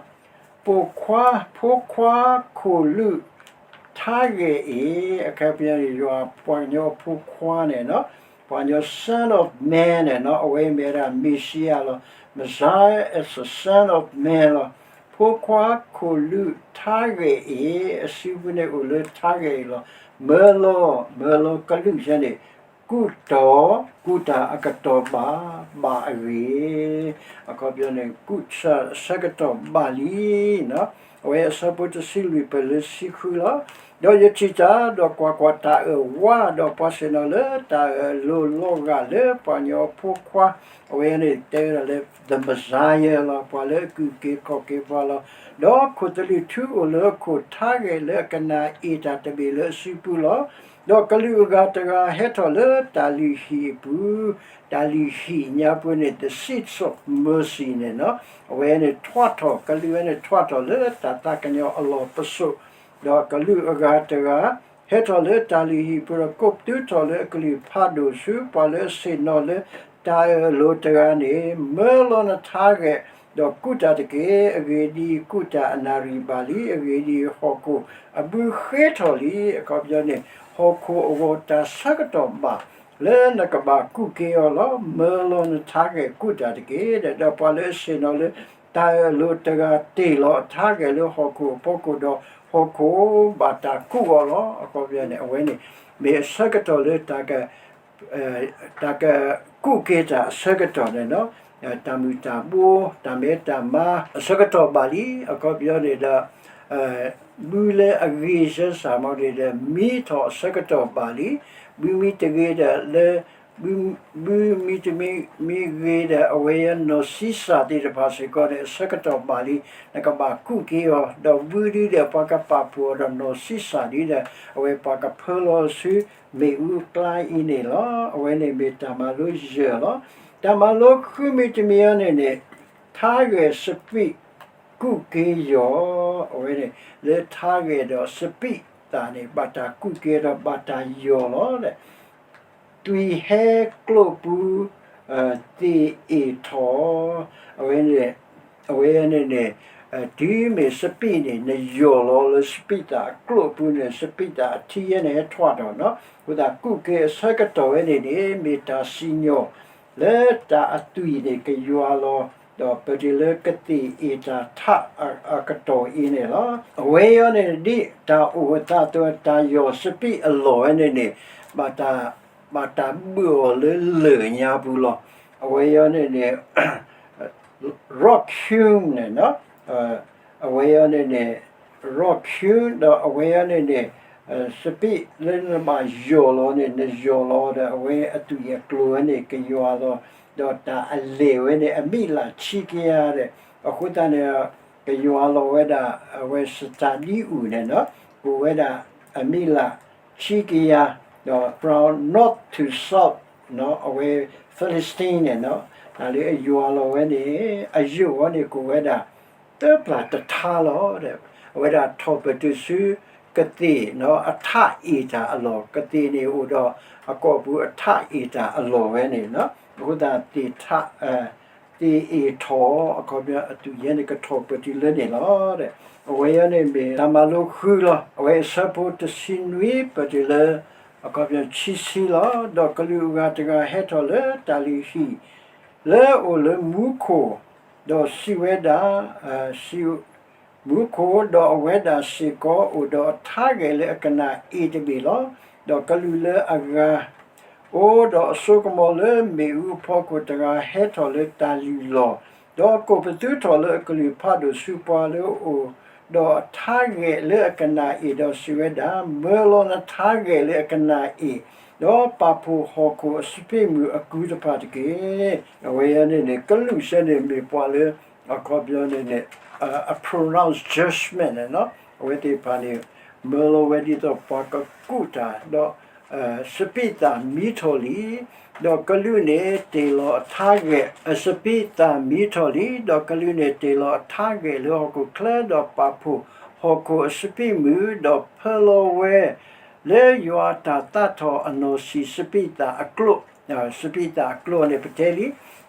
ပိာ်ခွါ, ဖိခွါခိၣ်လုၢ်ထါဂဲၤအံၤ, အခါပညီန့ၣ် ယွၤပှၤကညီအဖိခွါန့ၣ်နီၤ, ပှၤကညီ Son of Man န့ၣ်နီၤ, အဝဲမ့ၢ်ဝဲဒၣ် မ့ၣ်ၡံအၤလီၤ. Messiah is the Son of Man လီၤ. ဖိခွါခိၣ်လုၢ်ထါဂဲၤအံၤ, အစုပူၤန့ၣ်အိၣ်လၢထါဂဲၤအံၤလီၤ. မၢလီၤ, မၢလီၤကလုၢ်ယဲန့ၣ် ကူၣ်တီၢ်, ကူၣ်တၢ်အကတီၢ်ဘၣ်, ဘၣ်အဂ့ၢ်, အခီပညီန့ၣ် ကူၣ်ဆၢအဆၢကတီၢ်ဘၣ်လံနီၤ. အဝဲအဆၢဖိတဆံလွံၢ်ပၢၢ်လၢဆံဃုလီၤ. ဒီးယထံၣ်တၢ်, ဒီးကွၢ်ကွၢ်, တၢ်အၢၣ်ဝး, ဒီးပှၤဆ့ၣ်နီၤလၢတၢ်အၢၣ်အလိၤလီၤဂာ်လၢပှၤကညီအဖိခွါ, အဝဲန့ၣ်တဲဝဲဒၣ်လၢ the Messiah လီၤ, ပှၤလၢအကူၣ်က့ၤခီၣ်က့ၤပှၤလီၤ. ဒီးခိၣ်သလုးထူအိၣ်လၢအခိၣ်, ထါဂဲၤလၢအကနၣ်အ့ၣ်တၢ်တဘ့ၣ်လၢအစုပူၤလီၤ. ဒီးကလူးအဂၤတဂၤဟဲထီၣ်လၢတၢ်လုၢ်ဟံၣ်အပူၤ, တၢ်လုၢ်ဟံၣ်ညါပူၤန့ၣ် the seats of mercy န့ၣ်နီၤ, အဝဲန့ၣ်ထွးထီၣ်, ကလူးဝဲန့ၣ်ထွးထီၣ်လၢတၢ်သးကညီၤအလီၢ်ပစိာ်, ဒီးကလူးအဂၤတဂၤ ဟဲထီၣ်လၢတၢ်လုၢ်ဟံၣ်ပူၤဒီး ကိးပသူထီၣ်လၢအကလုၢ်ဖးဒိၣ်ဆူပှၤလၢအဆ့ၣ်နီၤလၢတၢ်အၢၣ်အလိၤတဂၤန့ၣ်, မၢလီၤနထါဂဲၤ, ဒီးကူၣ်တၢ်တက့ၢ်. အဂ့ၢ်ဒ်အံၤ, ကူၣ်တၢ်အနၣ်ရံၣ်ဘၣ်လံ. အဂ့ၢ်ဒ်အံၤ, ဟီၣ်ခိၣ်အဘုဃ့ထီၣ်လံ. အခီပညီန့ၣ် ဟီၣ်ခိၣ်အဂီၢ်တၢ်ဆၢကတီၢ်ဘၣ် လၢနကဘၣ်ကူၣ်က့ၤအီၤလီၤ. မၢလီၤနထါဂဲၤ, ကူၣ်တၢ်တက့ၢ်. ဒီးပှၤလၢအဆ့ၣ်နီၤလၢတၢ်အၢၣ်အလိၤတဂၤတ့ၢ်လီၤအထါဂဲၤလၢဟီၣ်ခိၣ်အဖီခိၣ်ဒီး ဟီၣ်ခိၣ်ဘၣ်တၢ်ကူၣ်အီၤလီၤ. အခီပညီန့ၣ် အဝဲန့ၣ် မ့ၢ်အဆၢကတီၢ်လၢတၢ်က တၢ်ကကူၣ်က့ၤတၢ်အဆၢကတီၢ်န့ၣ်နီၤ, တၢ်မုၢ်တၢ်ဘိ, တၢ်မဲတၢ်မါအဆၢကတီၢ်ဘၣ်လံ. အခီပညီန့ၣ်ဒီး ဘုလၢအဂ့ၤဆၢစၢ်မီၤန့ၣ်ဒီး မံထီၣ်အဆၢကတီၢ်ဘၣ်လံ. ဘုမံတဂ့ၤဒီးလၢ ဘုမံတမံၤမံဂ့ၤဒီး အဝဲအံၤနီၢ်ဆံးစၢ်သ့ၣ်တဖၣ်စ့ၢ်ကီးန့ၣ် အဆၢကတီၢ်ဘၣ်လံ. နကဘၣ်ကူၣ်က့ၤအီၤ, ဒီးဘုဒုဒီးပှၤကပာ်ဖှိၣ်အီၤဒီးနီၢ်ဆံးစၢ်ဒုဒီး အဝဲပှၤကဖၢလီၤဆူမ့ၣ်အူအကျါအံၤန့ၣ်လီၤ. အဝဲန့ၣ်မ့ၢ်တၢ်မၤလိယဲၢ်လီၤ. တၢ်မၤလိဃုမံၤတမံၤအံၤန့ၣ်န့ၣ် ထါဂဲၤစပံးကူၣ်က့ၤယီၢ်, အဝဲန့ၣ် လၢထါဂဲၤဒီးစပံးသၣ်န့ၣ် ဘၣ်တၢ်ကူၣ်က့ၤဒီးဘၣ်တၢ်ယီၢ်လီၤ. သွံၣ်ဟဲကျိၣ်ပူၤ သ့ၣ်အ့ၣ်ထီၣ်, အဝဲန့ၣ် အဝဲန့ၣ်န့ၣ် တုၤမ့ၢ်စပံးန့ၣ် နယီၢ်လီၤလၢစပံးသၣ်အကျိၣ်အပူၤန့ၣ် စပံးသၣ်အထံယဲန့ၣ်ဟဲထွးထီၣ်နီၤ. အဃိသတးကူၣ်က့ၤအဆၢကတီၢ်ဝဲန့ၣ်န့ၣ် မ့ၢ်တၢ်စံၣ်ညီၣ်လၢတၢ်အသွံၣ်န့ၣ်ကယွၤလီၤ, ဒီးပတုၤလၢကသ့ၣ်အ့ၣ်တၢ်ထးအကတီၢ်အံၤန့ၣ်လီၤ. အဝဲအံၤန့ၣ် ဒ်တၢ်အိၣ်အသးအသိး တၢ်ယီၢ်စပံးအလီၢ်ဝဲန့ၣ်န့ၣ် ဘၣ်တၢ် ဘၣ်တၢ်ဘုၣ်အီၤလၢလၢၢ်ညါပူၤလီၤ. အဝဲအံၤန့ၣ်န့ၣ် rock hewn န့ၣ်နီၤ, အဝဲအံၤန့ၣ်န့ၣ် rock hewn ဒီးအဝဲအံၤန့ၣ်န့ၣ် စပံးလၢနဘၣ်ယီၢ်လီၤန့ၣ် နယီၢ်လီၤဒီး အဝဲအသွံၣ်အကျိၤဝဲန့ၣ် ကယွၤလီၤ, ဒီးတၢ်အလဲၢ်ဝဲန့ၣ် အမံးလၢ်ဆံကယၤဒီး အဃိသတးန့ၣ် ကယွၤလီၤဝဲဒၣ် အဝဲစတၢဒံအူၣ်န့ၣ်နီၤ, ကအိၣ်ဝဲဒၣ်အမံးလၢ်ဆံကယၤ, ဒီး from north to south အဝဲ Philistine န့ၣ်နီၤ, တၢ်လၢအယွၤလီၤဝဲန့ၣ် အယိာ်ဝဲန့ၣ်ကအိၣ်ဝဲဒၣ် သၢပျၢ်တထါလီၤ. အဝဲဒၣ်ထီၣ်ပတုာ်ဆူကသ့ၣ်နီၤ အထးအ့ၣ်တၢ်အလီၢ်, ကသ့ၣ်န့ၣ်အိၣ်ဒီးအကိာ်ပူၤအထးအ့ၣ်တၢ်အလီၢ်ဝဲန့ၣ်နီၤ, အဃိသတးသ့ၣ်ထး သ့ၣ်အ့ၣ်ထီၣ် အခီပညီအသွံၣ်ယဲန့ၣ် ကထီၣ်ပတုာ်လၢန့ၣ်လီၤ. အဝဲအံၤန့ၣ်မ့ၢ်တၢ်မၤလိဃုလီၤ. အဝဲအဆၢဖိတဆံနွံပတုာ်လၢ အခီပညီဆံဆံလီၤ. ဒီးကလူးအဂၤတဂၤဟဲထီၣ်လၢတၢ်လုၢ်ဟံၣ် လၢအအိၣ်လၢမူခိၣ်, ဒီးစံးဝဲဒၣ်, စံး မူခိၣ်, ဒီးအဝဲဒၣ်စ့ၢ်ကီးအိၣ်ဒီးအထါဂဲၤလၢအကနၣ်အ့ၣ်တဘ့ၣ်လီၤ. ဒီးကလူးလၢအဂၤ အိၣ်ဒီးအစိကမီၤလၢမ့ၣ်အူအဖီခိၣ်တဂၤဟဲထီၣ်လၢတၢ်လုၢ်လီၢ်, ဒီးကိးပသူထီၣ်လၢအကလုၢ်ဖးဒိၣ်ဆူပှၤလၢအအိၣ်ဒီးအထါဂဲာ်လၢအကနၣ်အ့ၣ်, ဒီးစံးဝဲဒၣ်, မၢလီၤနထါဂဲာ်လၢအကနၣ်အ့ၣ်, ဒီးပာ်ဖှိၣ်ဟီၣ်ခိၣ်အစပံးမုၢ်အကုတဖၣ်တက့ၢ်. အဝဲအံၤန့ၣ်န့ၣ် ကလူးစဲန့ၣ်မ့ၢ်ပှၤလၢ အခီပညီန့ၣ်န့ၣ် အ pronounce judgment န့ၣ်လီၤ. အဝဲသ့ၣ်တဖၣ်န့ၣ် မၢလီၤဝဲဒ်သိးပှၤကကူးတၢ်, ဒီးစပံးသၣ်မံထီၣ်လံ, ဒီးကလူးန့ၣ်တ့ၢ်လီၤအထါဂဲာ်, စပံးသၣ်မံထီၣ်လံ, ဒီးကလူးန့ၣ်တ့ၢ်လီၤအထါဂဲာ်လၢဟီၣ်ခိၣ်ချၢ, ဒီးပာ်ဖှိၣ်ဟီၣ်ခိၣ်အစပံးမုၢ်, ဒီးဖၢလီၤဝဲ လၢယွၤအတၢ်သးထီၣ်အနီၢ်ဆံးစပံးသၣ်အကျိာ်, စပံးသၣ်အကျိာ်န့ၣ် ပတဲလံ,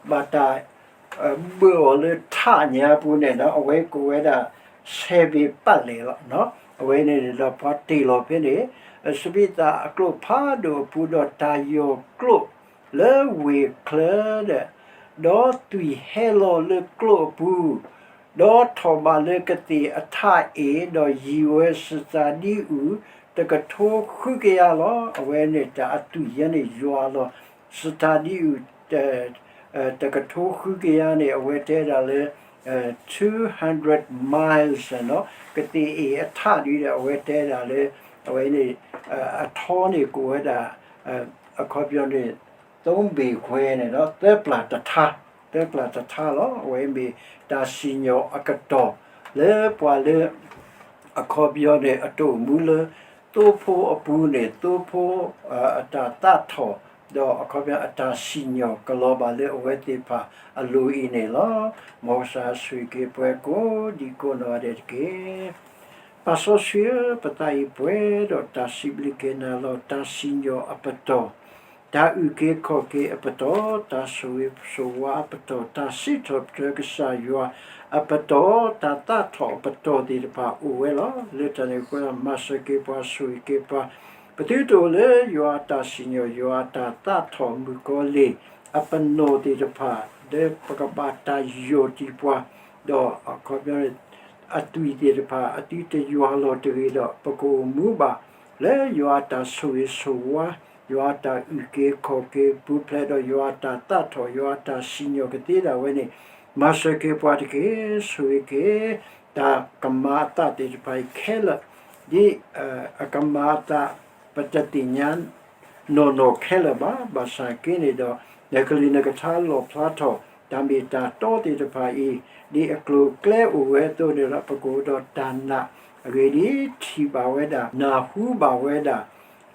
ဘၣ်တၢ် ဘၢၣ်အီၤလၢထးညါပူၤန့ၣ်ဒီး အဝဲကိးဝဲဒၣ် ဆယ်ဘီပလံ လီၤ. အဝဲန့ၣ်ဒီးပှၤတ့ၢ်လီၤဖဲန့ၣ် စပံးသၣ်အကျိာ်ဖးဒိၣ်အပူၤ ဒီးတၢ်ယီၢ်ကျိာ်လၢဝ့ၢ်ချၢဒီး, ဒီးသွံၣ်ဟဲလီၤလၢကျိာ်အပူၤ, ဒီးထီၣ်ဘးလၢကသ့ၣ်အထးအ့ၣ်, ဒီးယံၤဝဲစတၤဒံအုၣ် တကထိဃုကယၤလီၤ. အဝဲန့ၣ်တၢ်အသွံၣ်ယဲန့ၣ်ယွၤလီၤ. စတၤဒံအုၣ် တကထိဃုကယၤန့ၣ် အဝဲတဲဒၣ်လၢ two hundred miles န့ၣ်လီၤ. ကသ့ၣ်အ့ၣ်အထးဒ်ဒီး အဝဲတဲဒၣ်လၢ အဝဲန့ၣ် အထီန့ၣ်ကိးဝဲဒၣ် အခီပညီန့ၣ် သုံးဘီခွဲန့ၣ်ဒီး သၢပျၢ်တထါ, သၢပျၢ်တထါလီၤ. အဝဲမ့ၢ်တၢ်စံၣ်ညီၣ်အကတီၢ် လၢပှၤလၢ အခီပညီန့ၣ် အတအိၣ်မူလၢ သိဖိအပူၤန့ၣ် သိဖိ အတၢ်သးထီၣ် ဒီးအခီပညီအတၢ်စံၣ်ညီၣ် ကလီၤဘၣ်လၢအဝဲသ့ၣ်တဖၣ်အလိၤအံၤန့ၣ်လီၤ. မ်ကစၢ်ဆိၣ်ဂ့ၤက့ၤပှၤကိးဒံကိးနီၢ်ဂၤဒဲးတက့ၢ်. ပၢ်စီဆှံဧၢ, ပသးအံၤပှဲၤဒီးတၢ်စံးဘျုးက့ၤနၤလီၤ. တၢ်စံၣ်ညီၣ်အပတီၢ်, တၢ်အုၣ်က့ၤခီၣ်က့ၤအပတီၢ်, တၢ်ဆိၣ်ဂ့ၤဆိၣ်ဝါအပတီၢ်, တၢ်စံးထီၣ်ပတြၢၤကစၢ်ယွၤအပတီၢ်, တၢ်သးထီၣ်အပတီၢ်သ့ၣ်တဖၣ်အိၣ်ဝဲလီၤ. လၢတၢ်န့ၣ်အဃိ မၤစၢၤက့ၤပှၤ ဆိၣ်ဂ့ၤက့ၤပှၤ, ပသုတအိၣ်လၢယွၤအတၢ်စံၣ်ညီၣ် ယွၤအတၢ်သးထီၣ်မုၣ်ကီၤလံၢ် အပနီၣ်သ့ၣ်တဖၣ် လၢပကဘၣ်တၢ်ယီၢ်တံၢ်ပှၤ, ဒီးအခီပညီ အသွံၣ်သ့ၣ်တဖၣ် အသုတယွၤလီၤတဂ့ၤဒီး ပကအိၣ်မူဘၣ် လၢယွၤအတၢ်ဆိၣ်ဂ့ၤဆိၣ်ဝါ, ယွၤအတၢ်အုၣ်က့ၤခီၣ်က့ၤ ပူၤဖျဲးဒီးယွၤအတၢ်သးထီၣ် ယွၤအတၢ်စံၣ်ညီၣ်ကသ့ဒၣ်ဝဲန့ၣ်, မၤစၢၤက့ၤပှၤတက့ၢ်. ဆိၣ်ဂ့ၤက့ၤ တၢ်ကမၤအသးသ့ၣ်တဖၣ်အံၤခဲလၢာ်, ဒ်အကမၤအသး ပတသ့ၣ်ညါ နီၢ်နီၢ်ခဲလၢာ်ဘၣ်. ဘၣ်ဆၣ်က့န့ၣ်ဒီး နကလုၢ်နကထါလီၣ်ဖျါထီၣ် တၢ်မ့ၢ်တၢ်တီသ့ၣ်တဖၣ်အံၤ, ဒ်အကျိၤအကျဲအိၣ်ဝဲအသိးန့ၣ်ဒီး ပကအိၣ်ဒီးတၢ်နာ်အဂ့ၢ်ဒ်အံၤ, ထံၣ်ဘၣ်ဝဲဒၣ်, နၢ်ဟူဘၣ်ဝဲဒၣ်,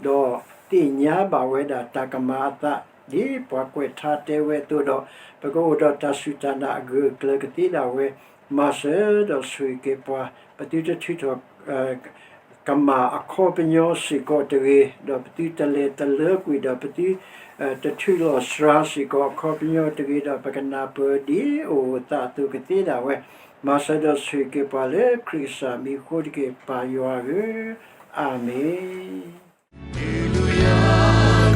ဒီးသ့ၣ်ညါဘၣ်ဝဲဒၣ်တၢ်ကမၤအသး, ဒ်ပှၤကွဲးထါတဲဝဲအသိးဒီး, ပကအိၣ်ဒီးတၢ်စူၢ်တၢ်နာ်အဂၢၢ်အကျၢၤကသ့ဒၣ်ဝဲ, မၤစၢၤဒီးဆိၣ်ဂ့ၤက့ၤပှၤ, ပသုတထုးထီၣ် ကမၣ်အခီပညီစ့ၢ်ကီးတဂ့ၤ, ဒီးပသုတလဲၤတလၢကွံာ်ဒီးပသု တထုးလီၤစှၤစ့ၢ်ကီး အခီပညီတဂ့ၤဒီး ပကနၢ်ပၢၢ်ဒ်အိၣ်အသးအသိးကသ့ဒၣ်ဝဲ, မၤစၢၤဒီးဆိၣ်ဂ့ၤက့ၤပှၤလၢခရံာ်ကစၢ်မံၤအဃိတက့ၢ် ပၢ်ယွၤဧၢ, အၤမ့ၣ်.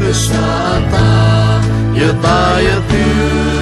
ကစၢ်အသး, ယသးယသု